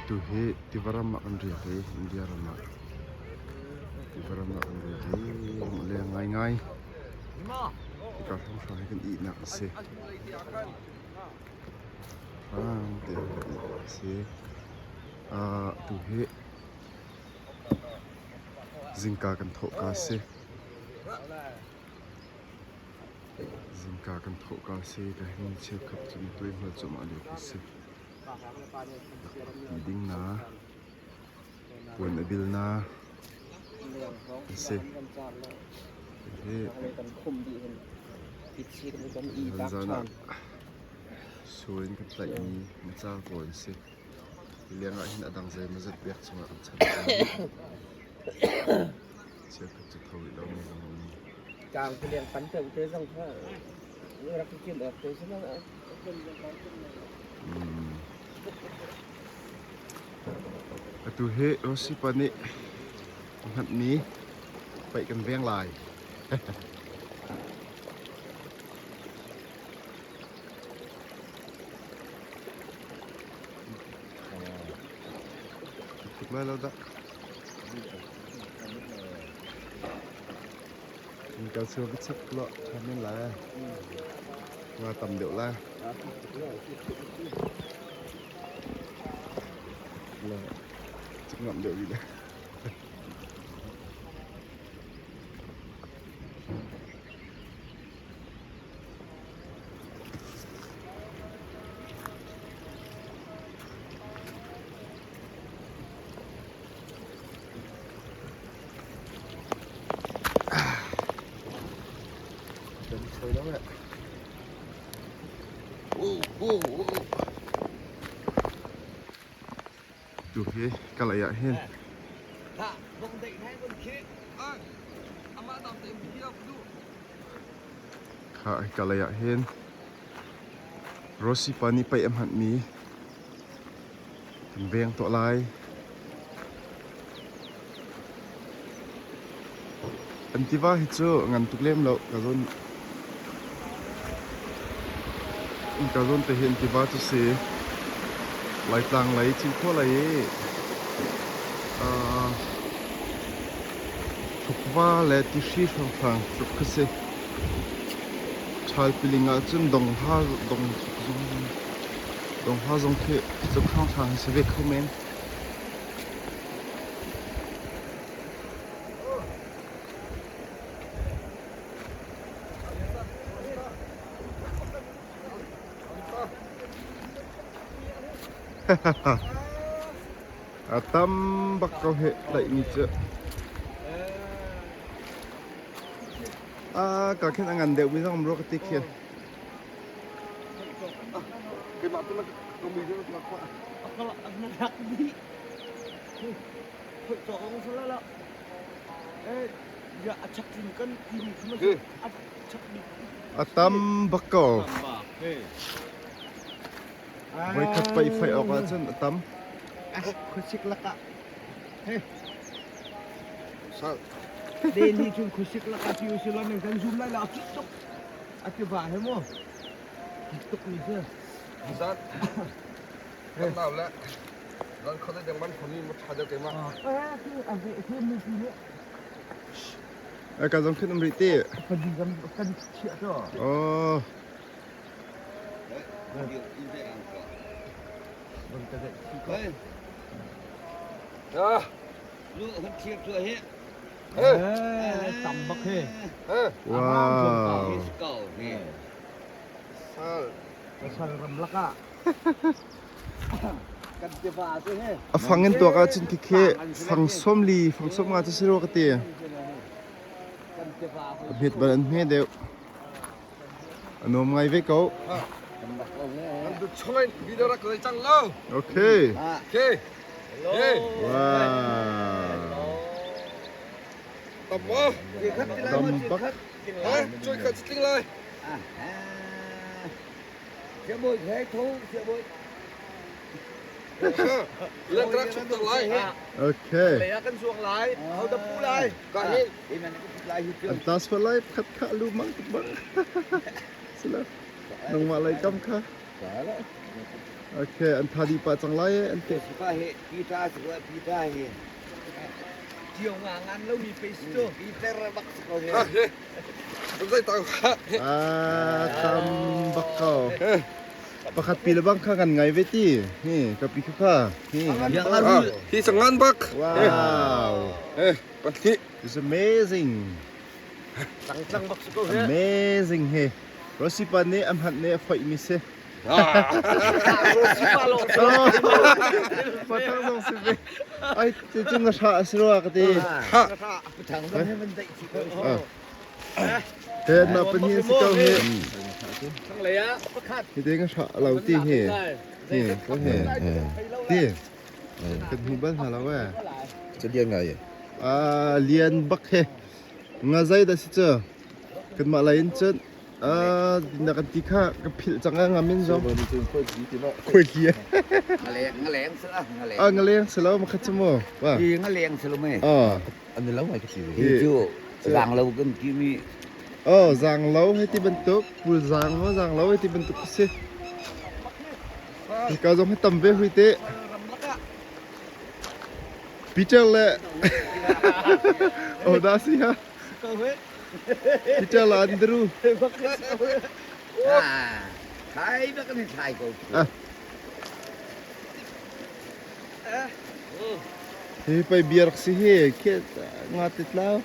Atu hi tiva ram ah kan riak i India ram ah tiva ram ah kan riak i leng ngaingai. Hika hrawnghrang hi kan ihnak a si. Rang tein kan ihnak a si. Atu hi zingka kan thawhka a si. Zingka kan thawhka a si. Ka hin cheukhat cu mituai hmual cuahmah lio khi a si. Ti ding na, puan a bil na a si. Hihi zan ah sur in kan tlaihmi ngacha pawl an si. Hi leng ah hin a dang zeimawzat pek chungah kan chan cang. Cheukhat cu tho rih lomi zong a um. Tlang leng pan deuh te zong kha rak i kim awk te si lo. Atu hi Rosipa nih a hmanhmi paih kan veng lai. Tuk lai lo dah. Kal sio ka chek lo ṭha men lai. Nga tam deuh lai. Le cik ngam deuh rih le. Tu hi kalay ah hin kha kalay ah hin Rosy pa nih paih a hmanhmi kan veng tuah lai. An tiva hi cu ngan tuk lem lo ka zawn ka zawn te hi an tiva cu si. Laitlang lei Cinkhua lei i Thukva le Tihri hrawnghrang tluk khi si. Ṭhalpiling ahcun dongha dong zong dongha zong khi tluk hrawnghrang hi si ve kho men. A tam bak ko heh tlaihmi cu. Ah, ka khin a ngan deuhmi zong um rua ka ti khi. Keimah tu na ka mui deuh na khua. Na rak dih. Khoi cawk ang sala la. Eh, ya a chak tin kan tin khama a chak ni. A tam bak ko. Voikhat paih fai awk ahcun a tam. Khuasik lakah. Hey. Sal. Den hi cun khuasik lakah ti usih law nan kan zum lai lo a kik tuk. A tiva he mu. Kik tuk mi si. Zan. Kan nau le. Zan khone deng man khomi mu tha deuh keimah. Eh, khi a ve khi mu pi nih. Ai ka zong khin um rih ti. Kan kan kan chiah to. Oh. Tam bak he. Wow. Sal ram lakah. Kan tiva cu he. A fang in tuak ahcun khikhi fang sawm li fang sawm nga cu si rua ka ti. A hmet bal an hme deuh. A nuam ngai ve ko. Okay. Okay. Wow. Dam bak. Okay. An ta sual lai khat kha lu mang tuk bang. Sila. Nangmah lei kam kha. Okay, an tha dih pah cang lai eh an te. Pa he Peter si ko Peter he. Cio nga ngan lo mi pe si cu. Peter bak si ko he. Zai tang kha. Ah, tam bak ko. Pakhat pi le bang kha kan ngai ve ti. Hi, ka pi kha kha. Hi. Hi sangan bak. Wow. Eh, pahnih. It's amazing. Tlang tlang bak si ko he. Amazing he. Rosipa nih a hmanh nih a foih mi si. Rosipa lo. Patang zong si ve. Ai, ti cu na hra a si rua ka ti. Patang zong he van daih si ko. He na pahnih si ko he. Thang lei ah pakhat. Hi te nga hra lo ti he. Hi, ko he. Ti. Kan hmu bal hna lo eh. Ca lian ngai. Ah, lian bak he. Nga zei dah si cu? Kanmah lei in cun ah na kan ti kha ka philh cang ah ngam in zong. Khoi ki. Ngaleng ngaleng sila ngaleng. Ah ngaleng silo makhat cu mu. Wa. Hi ngaleng silo me. Ah. An lo ngai ka ti. Hi cu zang lo kan ti mi. Oh, zang lo hei ti bantuk, pul zang mo zang lo hei ti bantuk si. Hika zong hi tam ve hui te. Peter le Oh da si ha. Peter le Andrew. Thai bak kan thai ko. Hi pai biar si hi ke nga te tlau.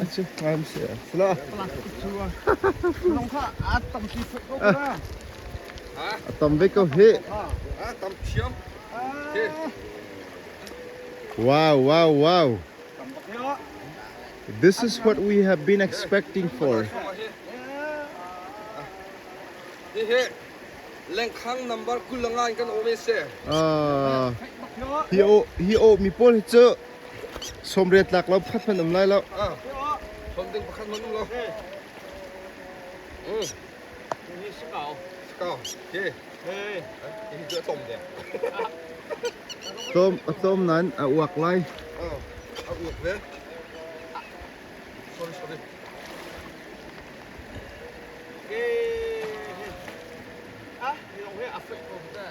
Achu ngam si. Sala. Long kha a tam ti phai ko ka. A tam ve ko hi. A tam thiam. Wow, wow, wow. This is what we have been expecting for. Hi he lengkhang number 29 kan um se. Ah, hi o hi o mi pawl hi cu 80 tlak lo phat hmanh um lai lo. Ah. Something pakhat man um lo. Ni si ko. Ko. He. Hey. Hi cu tom de. Tom a tom nan a uak lai. Ah. A uak ve. Sorry, sorry. Okay. Ah, ni long he afek ko ta.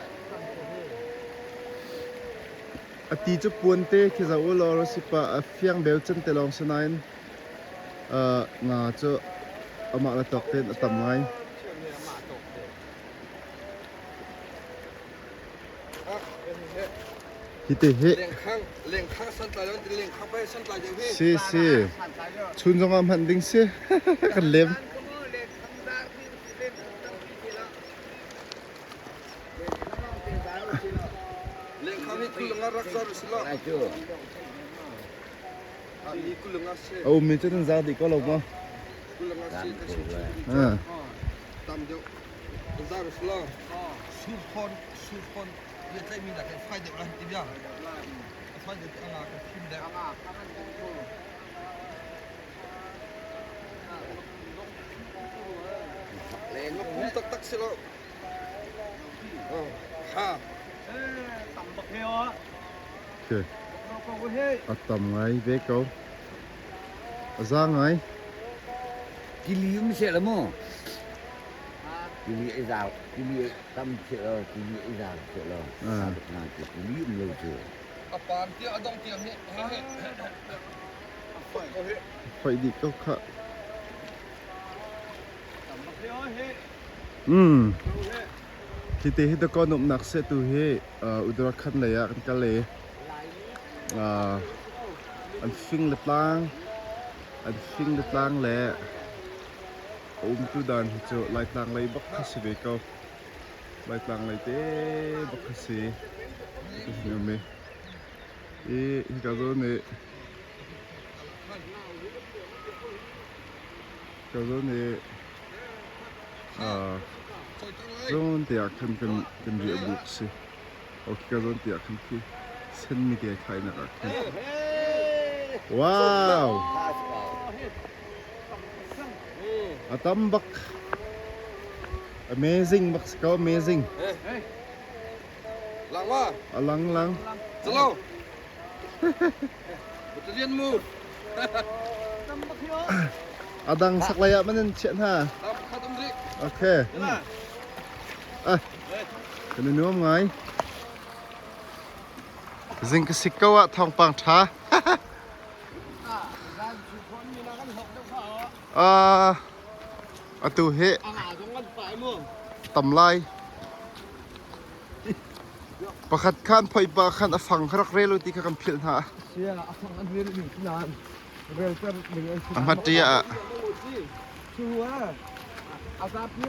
A ti cu puan te khi za u law si pa a fiang bel chan te lawng si nain nga cu amah le tawk tein a tam ngai. Hi te hi Lengkhang lengkhang santlai lo lengkhang pa santlai deuh hi. si si chun zong ah hman ding si kan lem. Lengkhang hi 29 rak zar si lo. Ai cu. Ah, hi 29 si. A um mi cu nan zar dih ko lo maw? 29 si ka si. Ah. Tam deuh. Zar si lo. Su phon su phon ye tlai mi nak fai deuh lah ti bia. Fai deuh anga ka phim deuh. Leng Pum tak tak si lo. Oh, ha. Tam bak he o. Okay. Ko ko he. A tam ngai ve ko. A za ngai. Tili um se la mu. Tili ai zau, tili tam se lo, tili ai zau se lo. Ah. Na cu tili um lo cu. A pan tia a dong tiang hi. He he. Fai ko he. Fai dih ko kha. Tam bak he o he. Hi te hi dakaw umnak se tu hi Uttarakhand lei ah kan kal i an fing le tlang an fing le tlang le a umtu dan hi cu Laitlang lei bak kha si ve ko. Laitlang lei te bak kha si. Hi hin um i i hika zawn i hika zawn i zawn te ah khan kan kan riah buk si. O khika zawn te ah khan khi senmi te khai nak ah khan. Wow! A tam bak. Amazing bak si ko, amazing. Lang ma. A lang lang. Zalo. Batalian mu. Tam bak he o. A dang sak lei ah man an chiah hna. Tam khat um ri. Okay. Ah. Kan i nuam ngai. Zing ka sik ko ah thawngpang ṭha. Ah, atu hi tam lai. Pakhat khan phoi pa khan a fang kha rak rel u ti kha kan philh hna. Sia, a fang an rel ning nain rel ter ning an A hmat ṭi ah. Cu ah, a zapi.